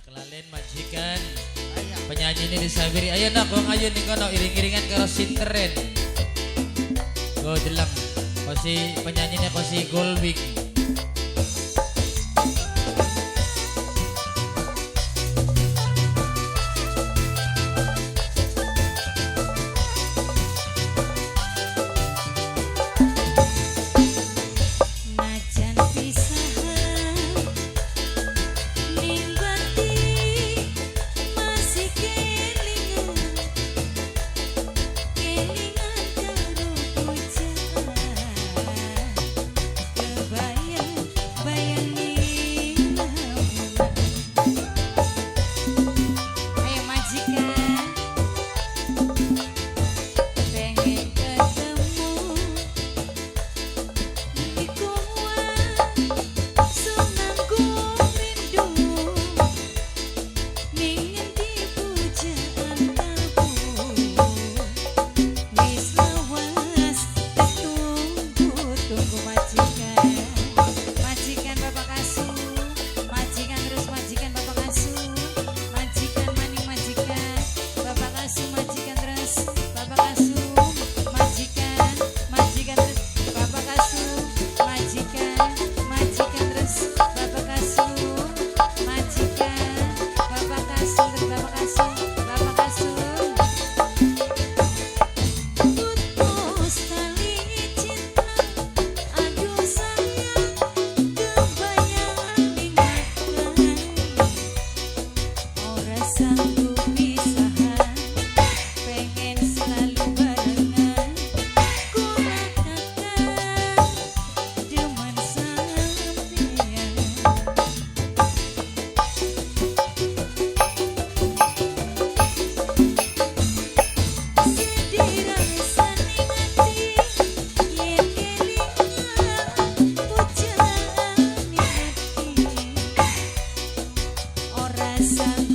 Kelalen majikan. Penyanyi ini disabiri. Ayo nak, wong ayo ning kono iring-iringan karo sinteren. Go deleng. Kosi penyanyinya kosi Goldwing. Najan pisahan ning bati masih kelingan, kelingan karo pujaan, kebayang bayang ning lamunan. Ayo majikan, pengen ketemu. Iku senangku rindu ning ngendi pujaan kalbu wis lawas tunggu tunggu majikan, majikan bapak kasu, majikan terus majikan bapak kasu, majikan maning majikan bapak kasu, majikan terus bapak kasu, majikan, majikan terus bapak kasu, majikan, majikan terus bapak kasu, majikan bapak kasu terus bapak kasu, bapak kasu. Putus tali cinta, aduh sayang, kebayang ingatkan, ora sanggup pisahan, pengen selalu barengan, kula kakang demen sampean. Sedih rasane ati yen kelingan pujaan ati, ora sanggup.